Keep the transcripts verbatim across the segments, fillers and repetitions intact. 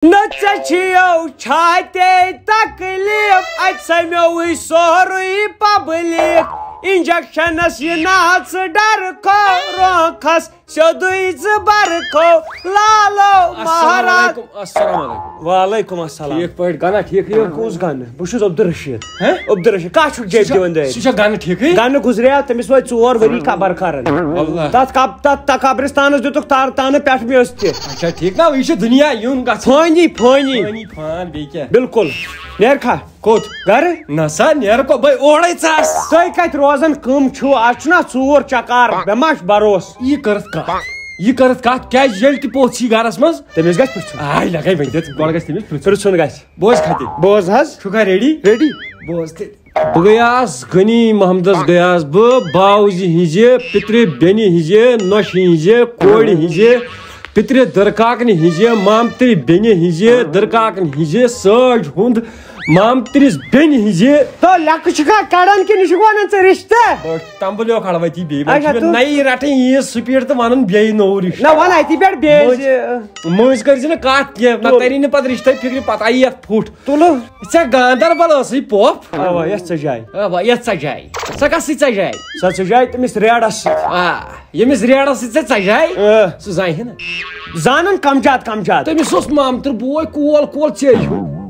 نہ ژےٚ چھِیو چھاتے تکلیف، اتہِ سمیوٕے سورُے پبلک۔ انجیکشنس یہِ نہ ژٕ ڈر کھو، رونٛکھس سیوٚدُے ژٕ بر کھو۔ لالو السلام مہراز۔ علیکم، السلام علیکم۔ وعلیکم السلام۔ ٹھیک پٲٹھۍ، گنا ٹھیک یہِ؟ کُس گنہٕ؟ بہٕ چھُس عبدالرشید۔ ہہ؟ عبدالرشید، کتھ چھُکھ جیبہِ دِوان دٲرِتھ؟ سُہ چھا گنہٕ ٹھیکٕے؟ گنہٕ گُزریو، تٔمِس وٲتۍ ژور ؤری قبر کران۔ واللہ۔ تتھ قب-، تتھ، تتھ قبرستانس دِتُکھ تارٕ تانہٕ پٮ۪ٹھ مےٚ ٲسۍ تہِ۔ اچھا، ٹھیک نا، یہِ چھُ دُنیا یُن گژھُن۔ فٲنی، فٲنی۔ فٲنی فان، بیٚیہِ کیٛاہ؟ بِلکُل۔ نیرکھا؟ کوٚت؟ گرٕ؟ نہ سا، نیرٕ کو بہٕ اورَے ژاس۔ تُہۍ کَتہِ روزان؟ کٕم چھِو؟ اَز چھُنہ ژوٗر چکار، مےٚ ما چھُ بروسہٕ۔ یہِ کٔرٕتھ کَتھ؟ یہِ کٔرٕتھ کَتھ؟ کیٛازِ ییٚلہِ تہِ پوٚژھ یی گرس منٛز؟ تٔمِس گژھِ پرٛژھُن۔ آے، لگے وۄنۍ دِتھ، گۄڈٕ گژھِ تٔمِس پرٛژھُن۔ پرٛژھُن گژھِ۔ بوز کھتہِ۔ بوز حظ۔ چھُکھا ریڈی؟ ریڈی۔ بوز تیٚلہِ۔ بہٕ گٔیاس غنی محمدس گٔیاس بہٕ، باوزِ ہٕنزِ، پِترِ بیٚنہِ ہٕنزِ، نۄشہِ ہٕنزِ، کورِ ہٕنزِ، پِترِ دٕرکاکنہِ ہٕنزِ، مامترِ بیٚنہِ ہٕنزِ، دٕرکاکنہِ ہٕنزِ، سٲج ہُند مامترِس بیٚنہِ ہٕنزِ۔ تو لکہٕ چھُکھا کڑان کِنہٕ یہِ چھُکھ ونان ژٕ رِشتہٕ؟ بہٕ تمبہٕ لیوکھ اڑوتی بیٚیہِ، وۄنۍ اچھا، چھِ مےٚ تو نَیی رٹٕنۍ ییٖژ سپیٖڈ تہٕ ونُن بیٚیہِ نوٚو رِشتہٕ۔ نہ وَن اَتی پٮ۪ٹھ بیٚیہِ مٔنٛزۍ، زِ مٔنٛزۍ کٔرۍ زِ نہٕ کتھ کینٛہہ، نہ تَری نہٕ پتہٕ رِشتَے فِکرِ، پتہٕ آیی یتھ پھُٹ۔ تُلُو۔ ژےٚ گاندربل ٲسٕے پۄپھ؟ اوا، یتھ ژےٚ جایہِ۔ اوا، یتھ ژےٚ جایہِ۔ سۄ کس سۭتۍ ژےٚ جایہِ؟ سۄ ژےٚ جایہِ تٔمِس ریڈس سۭتۍ۔ آ، ییٚمِس ریڈس سۭتۍ ژےٚ ژےٚ جایہِ، آ۔ سُہ زانہِ ہے نہٕ۔ زانن کم زیادٕ، کم زیادٕ۔ تٔمِس اوس مامتٕر بوے کول کول ژے ہیوٗ۔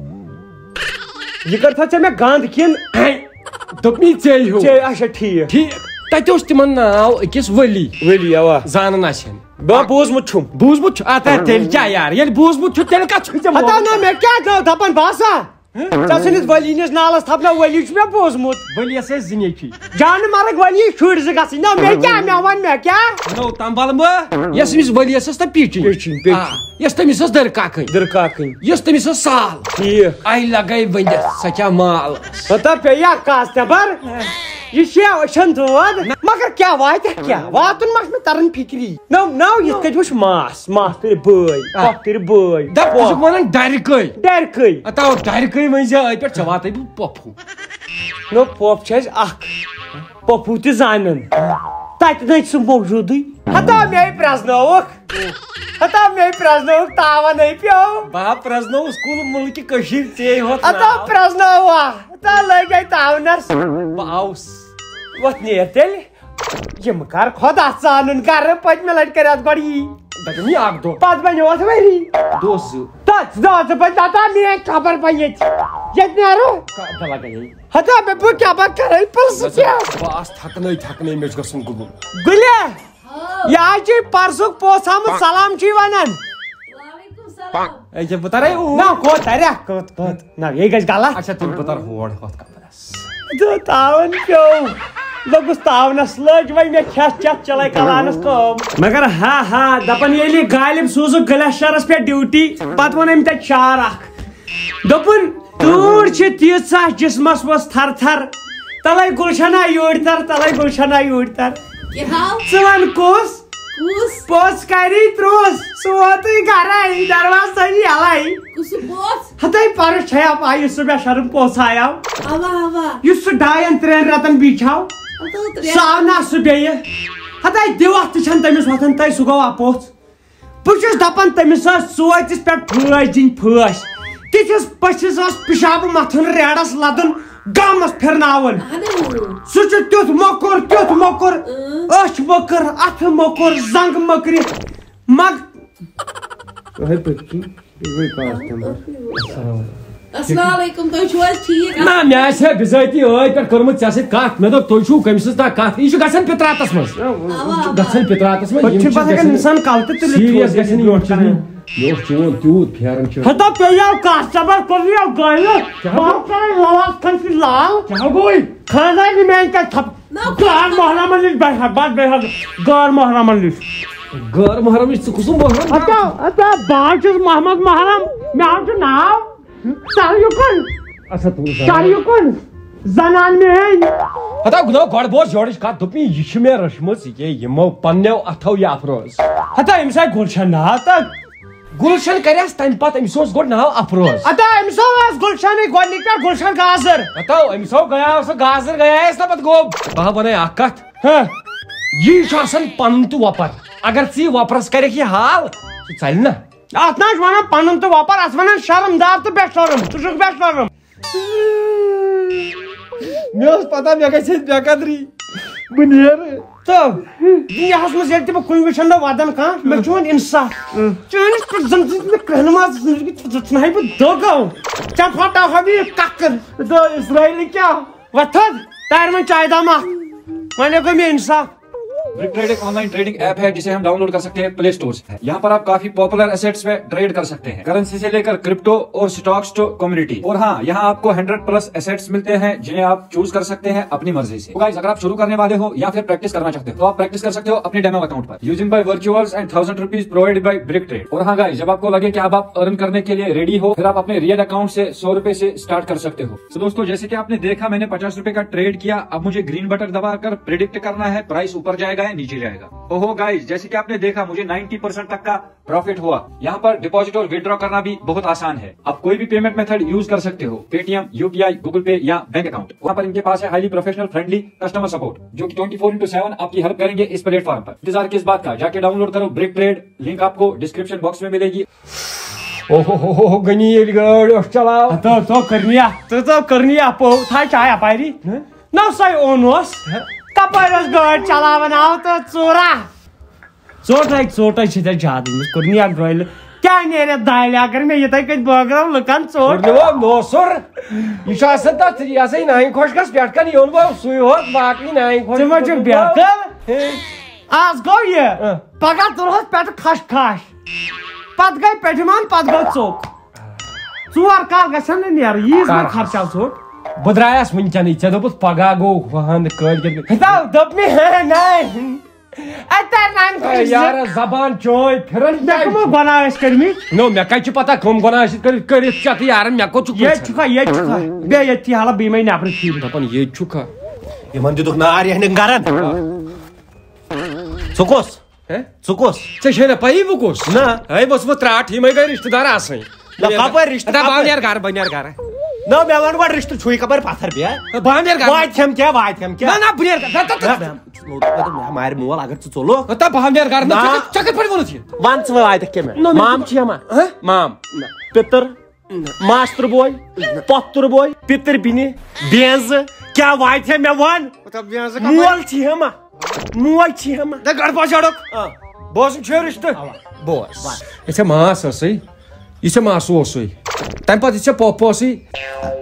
یہِ کٔرتھا ژےٚ مےٚ گنٛد کِنہٕ؟ ہے، دوٚپمَے ژے ہیوٗ۔ ژے، اچھا، ٹھیٖک۔ ٹھیٖک۔ تتہِ اوس تِمن ناو أکِس ؤلی۔ ؤلی، اوا۔ زانن آسہِ ہن۔ بہٕ بوٗزمُت چھُم۔ بوٗزمُت چھُ؟ اَدٕ تیٚلہِ کیٛاہ یار؟ ییٚلہِ بوٗزمُت چھُ، تیٚلہِ کَتھ چھُے ژےٚ ہتا مونمُت؟ نہ، مےٚ کیٛاہ گوٚو دَپان بہٕ ہسا؟ ژےٚ سٕنٛدِس ؤلی نِس نالَس تھپھ نہ ؤلی چھُ مےٚ بوٗزمُت۔ ؤلیَس ٲسۍ زٕ نیٚچِوۍ۔ جانہٕ مرگ ؤلی شُرۍ زٕ گژھٕنۍ۔ نہ، مےٚ کیٛاہ؟ مےٚ وَن، مےٚ کیٛاہ؟ نو، تمبل مہٕ۔ یۄس أمِس ؤلیَس ٲس تہٕ پیٖچِنۍ۔ پیٖچِنۍ، پیٖچِنۍ۔ آ، یۄس تٔمِس ٲس دٔرکاکٕنۍ۔ دٔرکاکٕنۍ۔ یۄس تٔمِس ٲس سال۔ ٹھیٖک۔ آیہِ لگے ؤنِتھ، سۄ کیٛاہ مال ٲس۔ ہتا پیٚیہِ اکھ کاسٹمر۔ یہِ چھِ أچھن دود۔ مگر کیٛاہ واتہِ کیٛاہ؟ واتُن ما چھُ مےٚ تران فِکری؟ نو، نو، یِتھ کٔنۍ وٕچھ ماس، ماس تیٚلہِ بٲے، آ۔ پۄپھ تیٚلہِ بٲے، دَپ، ژٕ چھُکھ وَنان ڈَرِ کٔہۍ؟ ڈَرِ کٔہۍ؟ اَتھ آو ڈَرِ کٔہۍ ؤنۍ زِ أتھۍ پٮ۪ٹھ ژےٚ واتَے بہٕ پۄپھوٗ۔ نو، پۄپھ چھِ اَسہِ اَکھ، پۄپھوٗ تہِ زانَن۔ تَتہِ نَے چھُ سُہ موجوٗدٕے۔ ہَتاو مےٚ پرٛزنٲوُکھ۔ ہَتاو مےٚ پرٛزنٲوُکھ، تاوَن ہے پیوٚو۔ بہٕ ہا پرٛزنووُس کُل مُلکہِ کٔشیٖر ژے ہوت ہَتاو ناو۔ پرٛزنٲوا، ہَتاو لٔگۍ تاونَس۔ بہٕ آوُس۔ وۄتھ نیر تیٚلہِ۔ یِم کر خۄدا ژانُن گرٕ، پٔتمہِ لٹہِ کریاتھ گۄڈٕ یی۔ دَپان یہِ اکھ دۄہ۔ پتہٕ بنیو اتھ ؤری۔ دۄہ زٕ۔ تتھ دۄہ زٕ پتہٕ دتا میٲنۍ خبر پہ ییٚتہِ۔ ییٚتہِ نیرو۔ کا-، دَلہ گٔیے۔ ہتا مےٚ بہٕ کیٛاہ پتہٕ کرے پرٛژھٕ کیٛاہ؟ بہٕ آس تھکنَے تھکنَے، مےٚ چھُ گژھُن گُبُن۔ گُلہِ، یہِ حظ چھُے پرسُک پوژھ آمُت، سلام چھُے ونان۔ وعلیکم سلام۔ أکہِ بہٕ ترے اوٗرۍ۔ نہ، کوٚت ترکھ؟ کوٚت، کوٚت؟ نہ، یہِ گژھِ غلط۔ اچھا، تُل بہٕ ترٕ ہور ہۄتھ کمرس۔ تہٕ تاوَن پیوٚو۔ لوٚگُس تاونَس، لٔج وۄنۍ مےٚ کھٮ۪تھ چٮ۪تھ چلے کلانَس کٲم۔ مگر ہا ہا، دَپان ییٚلہِ غالب سوٗزُکھ گلیشرَس پٮ۪ٹھ ڈیوٹی، پَتہٕ ووٚن أمۍ تَتہِ شعر اَکھ۔ دوٚپُن، "تۭر چھِ تیٖژاہ جسمَس منٛز تھر تھر، تَلَے گُلشنہ یوٗرۍ تَر، تَلَے گُلشنہ یوٗرۍ تَر۔" کیٛاہ ہاو؟ ژٕ وَن کُس؟ کُس؟ پوٚژھ کَری ترٛوٚس، سُہ ووتُے گَرَے، دروازٕ تھٲوِو یَلَے۔ کُس پوٚژھ؟ ہتاے پرس چھیا پاے، یُس سُہ مےٚ شرم پوٚژھ آیاو۔ اوا، اوا۔ یُس سُہ ڈاین ترٛٮ۪ن رٮ۪تن بیچھاو۔ ہتو ترٛٮ۪ن۔ سُہ آو نہ سُہ بیٚیہِ۔ ہتاے دِوتھ تہِ چھنہٕ تٔمِس وۄتھان تہٕ سُہ گوٚو اپوژھ۔ بہٕ چھُس دپان تٔمِس ٲس ژوتِس پٮ۪ٹھ پھٲسۍ دِنۍ پھٲسۍ۔ تِتھِس پٔژھِس ٲس پِشابہٕ متھُن ریڈس لدُن۔ گامس پھِرناوُن۔ اہن۔ سُہ چھُ تیُتھ موٚکُر، تیُتھ موٚکُر۔ اۭں۔ أچھ موٚکٕر، اتھٕ موٚکُر، زنٛگ موٚکرِ۔ مگ۔ تۄہہِ پٔکِو، یہِ گٔے کاسٹمر۔ السلام علیکم، تُہۍ چھِو حظ ٹھیٖک؟ نہ، مےٚ آسہِ ہا بِذٲتی ٲدۍ پٮ۪ٹھ کٔرمٕژ ژےٚ سۭتۍ کتھ۔ مےٚ دوٚپ، تُہۍ چھِو کٔمِس سۭتۍ کتھ؟ یہِ چھُ گژھان پِتراتس منٛز۔ اوا، یہِ چھُ اوا۔ گژھان پِتراتس منٛز۔ پتہٕ یِم چھِ چھِ پتہٕ ہٮ۪کان گژھان اِنسان کلہٕ تہِ تُلِتھ سیٖریس تھوٚد گژھان یِم برونٛٹھ چیٖز۔ کَنہِ۔ مےٚ اوس چون تیوٗت پھیران چھُ۔ ہتا پیٚیو کاسٹمر، کوٚر یہِ گۄلہِ۔ کیٛاہ گوٚو؟ پانٛژھ کران لواس کھنٛڈ چھُ لال۔ کیٛاہ گوٚوٕے؟ خانٛدار یہِ میٛانہِ کتھِ تھپھ۔ نہ، غٲر محرمن نِش بیٚہہ، بس بیٚہہ، غٲر محرمن نِش۔ غٲر محرمٕچ ژٕ کُس محرم؟ ہتا، ہتا، بہٕ حظ چھُس محمد محرم، مےٚ حظ چھُ ناو۔ تۄہہِ یہِ کُن؟ اچھا، تُل سا۔ تۄہہِ یہِ کُن؟ زنان میٲنۍ۔ ہتا، نو، گۄڈٕ بوز یورٕچ کتھ، دوٚپ مےٚ، یہِ چھِ مےٚ رٔچھمٕژ، یہِ کہِ یِمو پننیو اتھو یہِ افروز۔ ہتا، أمِس آے گُلشن ناو تہٕ۔ گُلشن کریس تمہِ پتہٕ، أمِس اوس گۄڈٕ ناو افروز۔ ہتا، أمِس اوس گُلشنٕے گۄڈنِکۍ پٮ۪ٹھ گُلشن گازر۔ ہتا، أمِس اوس گیا سُہ گازر، گیایس نہ پتہٕ گوٚو۔ بہٕ ہا ونَے اکھ کتھ۔ ہہ۔ یی چھُ آسان پنُن تہِ وۄپر۔ اگر ژٕ یہِ وۄپرس کرکھ یہِ حال، سُہ ژلہِ نہ۔ اتھ نہ حظ ونان پنُن تہٕ وۄپر، اتھ ونان شرم دار تہٕ بے شرم۔ ژٕ چھُکھ بے شرم۔ مےٚ ٲس پتہ مےٚ گژھِ ییٚتہِ بے قدری۔ بہٕ نیرٕ۔ تہٕ دُنیاہس منٛز ییٚلہِ تہِ بہٕ کُنہِ وٕچھن نہ ودان کانٛہہ، مےٚ چھُ وۄنۍ انصاف۔ چٲنِس پٮ۪ٹھ زن زن مےٚ کرٛہنہِ منٛز زندگی ژٕ ژٕ ژھٕنہٕ ہا بہٕ دٔگ۔ ژےٚ پھٹاوہا بہٕ یہِ ککر۔ دو اسرائیل کیٛاہ؟ وۄتھ تھوٚد، تارِ منٛز چایہِ دام اکھ۔ وۄنۍ گوٚو مےٚ انصاف۔ برک ٹریڈ ایک آن لائن ٹریڈنگ ایپ ہے، جسے ہم ڈاؤن لوڈ کر سکتے ہیں پلے اسٹور سے۔ یہاں پر آپ کافی پاپولر ایسیٹس پہ ٹریڈ کر سکتے ہیں، کرنسی سے لیکر کرپٹو اور سٹاکس ٹو کمیونٹی۔ اور ہاں، یہاں آپ کو ہنڈریڈ پلس ایسیٹس ملتے ہیں، جنہیں آپ چوز کر سکتے ہیں اپنی مرضی سے۔ گائز، اگر آپ شروع کرنے والے ہو یا پھر پریکٹس کرنا چاہتے ہو، تو آپ پریکٹس کر سکتے ہو اپنے ڈیمو اکاؤنٹ پر، using by virtuals and thousand rupees provided by brick trade۔ اور ہاں گائز، جب آپ کو لگے کہ اب آپ ارن کرنے کے لیے ریڈی ہو، پھر آپ اپنے ریئل اکاؤنٹ سے سو روپے سے اسٹارٹ کر سکتے ہو۔ تو دوستو، جیسے کہ آپ نے دیکھا، میں نے پچاس روپے کا ٹریڈ کیا۔ اب مجھے گرین بٹن دبا کر پریڈکٹ کرنا ہے، پرائس اوپر جائے گا یا نیچے جائے گا۔ اوہو گائز، جیسے کہ آپ نے دیکھا، مجھے نائنٹی پرسینٹ تک کا پروفٹ ہوا۔ یہاں پر ڈپازٹ اور ودرا کرنا بھی بہت آسان ہے۔ آپ کوئی بھی پیمنٹ میتھڈ یوز کر سکتے ہو، Paytm, U P I, Google Pay یا بینک اکاؤنٹ۔ وہاں پر ان کے پاس ہے highly professional friendly customer support, جو کہ ٹوئنٹی فور انٹو سیون آپ کی ہیلپ کریں گے اس پلیٹ فارم پر۔ انتظار کس بات کا، جا کے ڈاؤن لوڈ کرو برک ٹریڈ، لنک آپ کو ڈسکرپشن باکس میں ملے گی۔ اوہ ہو ہو ہو، غنی ییٚلہِ گٲڑۍ ٲس چلاوان۔ تو تو کرنیا، تو تو کرنیا پو تھا چاہے اپاری۔ نو ساے اونوس۔ کپٲرۍ اوس گٲڑۍ چلاوان آو تہٕ ژوٗرا۔ ژوٚٹ ہے، ژوٚٹ ہے چھِ ژےٚ زیادٕ أمِس کرنیا گٲلۍ۔ کیٛاہ نیرِ اَتھ دالہِ اگر مےٚ یِتھَے کٔنۍ بٲگراو لُکن ژوٚٹ؟ کوٚر مےٚ وۄنۍ نوسُر۔ یہِ چھُ آسان تَتھ، یہِ ہسا یہِ نانہِ خۄشکَس پٮ۪ٹھ کَنہِ یُن وۄنۍ سُے ہوت، باقٕے نانہِ خۄش۔ ژٕ ما چھُکھ بیقل؟ آز گوٚو یہِ۔ اۭں۔ پگاہ تُلہوس پٮ۪ٹھٕ کھش کھش۔ پتہٕ گٔے پٮ۪ٹھِمان، پتہٕ گوٚو ژوٚک۔ ژور کال گژھن نہٕ نیرٕ، ییٖژ ما کر؟ خرچاو ژوٚٹ۔ بہٕ درٛایس وٕنکیٚنٕے، ژےٚ دوٚپُتھ پگاہ گوٚو ہُہ ہن کٲلۍ کٮ۪تھ۔ ہتاو، دوٚپ مےٚ، ہے، نہ۔ اَتہِ تَرِ نہٕ اَمہِ ہے خۄشہِ یارا، زبان چٲنۍ پھِرن یہِ کیٛازِ کٕمو چھُ؟ گۄناہ ٲسۍ کٔرمٕتۍ؟ نو، مےٚ کَتہِ چھُ پتہ کٕم گۄناہ ٲسِتھ کٔرِتھ، کٔرِتھ ژےٚ تہٕ یارن، مےٚ کوٚت چھُکھ ییٚتہِ وٕچھان؟ چھُکھا، ییٚتہِ چھُکھا؟ بیٚیہِ ییٚتہِ تھی حالہ بیٚیہِ مَے نٮ۪برٕ پھِرِ۔ دَپان ییٚتہِ چھُکھا؟ یِمن دِتُکھ نار یِہنٛدٮ۪ن گرن۔ ژٕ کۄس؟ ہے؟ ژٕ کۄس؟ ژےٚ چھے نہ پَیی بہٕ کُس؟ نہ۔ ہے، بہٕ اوسُس بہٕ ترٛاٹھ، یِمَے گٔے رِشتہٕ دار آسٕنۍ۔ نہ، کَپٲرۍ رِشتہٕ، نہ، بہٕ ہاو کَپٲرۍ؟ نیرٕ گرٕ، بہٕ نیرٕ گرٕ۔ نہ، مےٚ وَن گۄڈٕ رِشتہٕ چھُے کَپٲرۍ پَتھر بیٚیہِ؟ بہٕ ہاو نیرٕ گرٕ۔ واتہِ ہٮ۪م کیٛاہ، واتہِ ہٮ۪م نہ، کیٛاہ؟ نہ، بہٕ نیرٕ گرٕ۔ نہ، نہ، نہ، بہٕ مےٚ مارِ مول اگر ژٕ ژوٚلُکھ۔ نہ، تہٕ بہٕ ہاو نیرٕ گرٕ۔ نہ، نہ۔ ژےٚ کِتھ، ژےٚ کِتھ پٲٹھۍ ووٚنُتھ یہِ؟ وَن ژٕ وۄنۍ واتٮ۪کھ کیٛاہ مےٚ؟ نہ، مےٚ مام چھِ ہٮ۪ما؟ ہہ؟ مام۔ نہ۔ پِتٕر۔ نہ۔ ماستُر بوے۔ نہ۔ پۄپھتُر بوے۔ پِتٕر بیٚنہِ۔ بینزٕ۔ کیٛاہ واتہِ ہا مےٚ وَن؟ مطلب، بینزٕ کَپٲرۍ؟ مول چھِ ہٮ۪ما؟ موج چھِ ہٮ۪ما؟ دَ گۄڈٕ پَتہٕ جَڑُک۔ آ۔ بوزُن چھُ رِشتہٕ۔ اَوا۔ بوز۔ یہِ ژےٚ ماس ٲسٕے، یہِ ژےٚ ماسہٕ اوسُے، تَمہِ پَتہٕ یہِ ژےٚ پۄپھ ٲسٕے،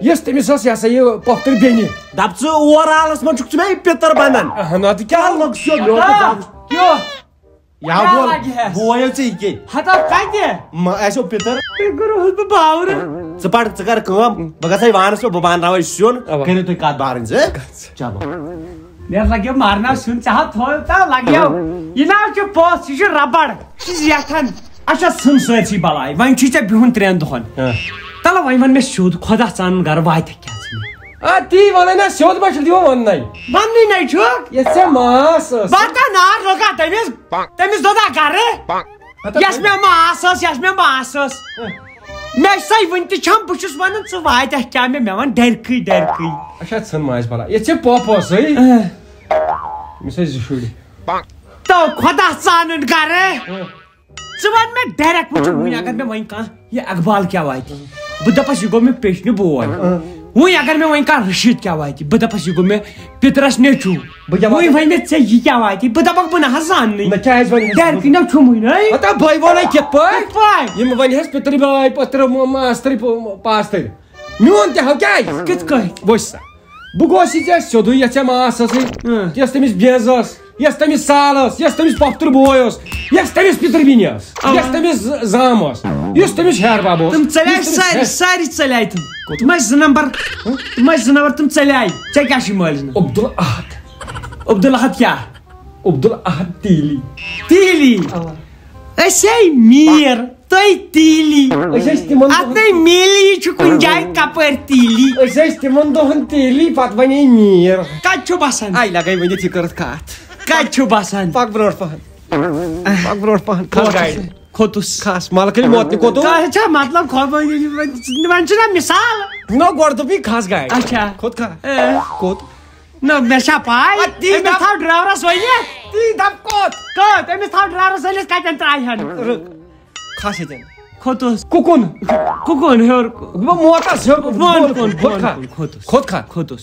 یۄس تٔمِس ٲس، یہِ ہسا یہِ پۄپھتٕر بیٚنہِ۔ دَپ ژٕ اوور آلَس منٛز چھُکھ ژٕ مےٚ یہِ پِتٕر بَنان۔ اہن، اَدٕ کیٛاہ؟ لوٚگ سیوٚد، مےٚ اوس نہٕ زانُن۔ کیٛاہ؟ یا کیٛاہ بوے، لگہِ ہس؟ بوے یو ژےٚ یہِ کیٛاہ؟ ہتا کتہِ؟ ما-، اَسہِ اوس پِتٕر۔ تُہۍ کوٚروٕ بہٕ باورٕ۔ ژٕ پَر، ژٕ کر کٲم، بہٕ گژھے وانَس پٮ۪ٹھ، بہٕ بانراوے سیُن، اَوا۔ کٔرِو تُہۍ کَتھ بارٕنۍ زٕ۔ چلو۔ مےٚ لَگیو مَرنَس سیُن، ژےٚ ہا تھوو، تَو لَگیو۔ یہِ نہ حظ چھُ پوٚژھ، یہِ چھُ ربڑ، یہِ چھُ زیٹھان۔ اچھا، ژھٕن سٲرسٕے بَلاے، وۄنۍ چھُے ژےٚ بِہُن ترٛٮ۪ن دۄہَن۔ ہہ۔ تَلہٕ وۄنۍ وَن مےٚ سیوٚد، خۄدا ژانُن گَرٕ واتٮ۪کھ کیٛاہ ژٕ مےٚ؟ آ، تی وَنَے نہ، سیوٚد ما چھُکھ دِوان وَننَے؟ وَننٕے نَے چھُکھ۔ یۄس ژےٚ ماس ٲس۔ بَتہٕ نار لوٚگا تٔمِس، تٔمِس دوٚدا گَرٕ۔ مطلب یۄس مےٚ ماس ٲس، یۄس مےٚ ماس ٲس۔ مےٚ چھِ سۄے وٕنہِ تہِ چھَم، بہٕ چھُس وَنان، ژٕ واتٮ۪کھ کیٛاہ مےٚ؟ مےٚ وَن ڈَرِکٕے، ڈَرِکٕے۔ اچھا، ژھٕن ماجہِ بَلاے۔ یۄس ژےٚ پۄپھ ٲسٕے، اۭں۔ أمِس ٲسۍ زٕ شُرۍ۔ تو خۄدا ژانُن گَرٕ۔ اۭں۔ ژٕ وَن مےٚ ڈایریکٹ، وٕچھ، وٕنہِ اگر مےٚ وۄنۍ کانٛہہ یہِ اقبال کیٛاہ واتہِ، بہٕ دَپَس، یہِ گوٚو مےٚ پیٚچھنہِ بوے۔ اۭں۔ وۄنۍ اگر مےٚ وۄنۍ کانٛہہ رشیٖد کیٛاہ واتہِ، بہٕ دَپَس، یہِ گوٚو مےٚ پِترَس نیٚچوٗ۔ بہٕ کیٛاہ وۄنۍ وَنہٕ؟ وَنہِ مےٚ ژےٚ یہِ کیٛاہ واتہِ، بہٕ دَپَکھ، بہٕ نہ حظ زاننٕے۔ نہ کیٛازِ وَنہِ؟ ڈایریکٹ نہ چھُ وٕنہِ، ہے۔ ہتا بہٕ وَنَے کِتھ پٲٹھۍ؟ کِتھ پٲٹھۍ؟ یِم وَنہِ حظ پِتٕرِ بٲے، پٔتٕرِ ماستٕرِ پاستٕرِ۔ میون تہِ ہا کیٛازِ؟ کِتھ کٲٹھۍ؟ وٕچھ سا، بہٕ گوس یہِ ژےٚ سیوٚدُے، یَتھ ژےٚ ماس ٲسٕے، اۭں۔ یۄس تٔمِس بینٛز ٲس، یۄس تٔمِس سال ٲس، یۄس تٔمِس پۄپھتٕر بوے اوس، یۄس تٔمِس پِتٕر بیٚنہِ ٲس، اَوا۔ یۄس تٔمِس ز-، زام ٲس، یُس تٔمِس ہیہَر بَب اوس، تِم ژَلے یُس تٔمِس سٲری، ہیہَر سٲری ژَلے تِم۔ کوٚت؟ تِم ٲسۍ زٕ نمبر، ہہ؟ تِم ٲسۍ زٕ نمبر، تِم ژَلے۔ ژےٚ کیٛاہ چھُے مٲلِس ناو؟ عبدالاحد۔ عبدالاحد کیٛاہ؟ عبدالاحد تیلی۔ تیلی؟ اَوا۔ أسۍ ہے میٖر، تُہۍ تیلی۔ أسۍ ٲسۍ تِمن اَتھ دۄہن، نَے میلی چھُ کُنہِ جایہِ کَپٲرۍ تیلی۔ أسۍ ٲسۍ تِمن دۄہن تیلی، پتہٕ بنے میٖر۔ کَتہِ چھُ بسان؟ آے لگے ؤنِتھ یہِ کٔرٕتھ کَتھ۔ کَتہِ چھُ بسان؟ پَک برونٛٹھ پہن۔ پَک برونٛٹھ پہن۔ کھس کوٚت گاڑِ۔ کھوٚتُس۔ کھس۔ ملکٕلۍ موت تہِ کوٚتُو؟ کیٛاہ چھا مطلب؟ کھۄ-، وۄنۍ چھُنہ مثال۔ نہ، گۄڈٕ دوٚپُے کھس گاڑِ۔ اچھا۔ کھوٚت کھا؟ اے۔ کوٚت؟ نہ، مےٚ چھا پاے؟ اَدٕ تی أمِس دَپ۔ تھاو ڈرایورَس ؤنِتھ۔ تی دَپ کوٚت؟ کوٚت؟ أمِس تھاو ڈرایورَس ؤنِتھ، کَتٮ۪ن ترٛایہِ ہَن؟ رُک۔ کھس ییٚتٮ۪ن۔ کھوٚتُس۔ کُکُن۔ کُکُن ہیوٚر۔ کُن۔ بہٕ موتس ہیوٚر۔ بۄن کُن، کھوٚت کھا؟ بۄن کُن کھوٚتُس۔ کھوٚت کھا؟ کھوٚتُس۔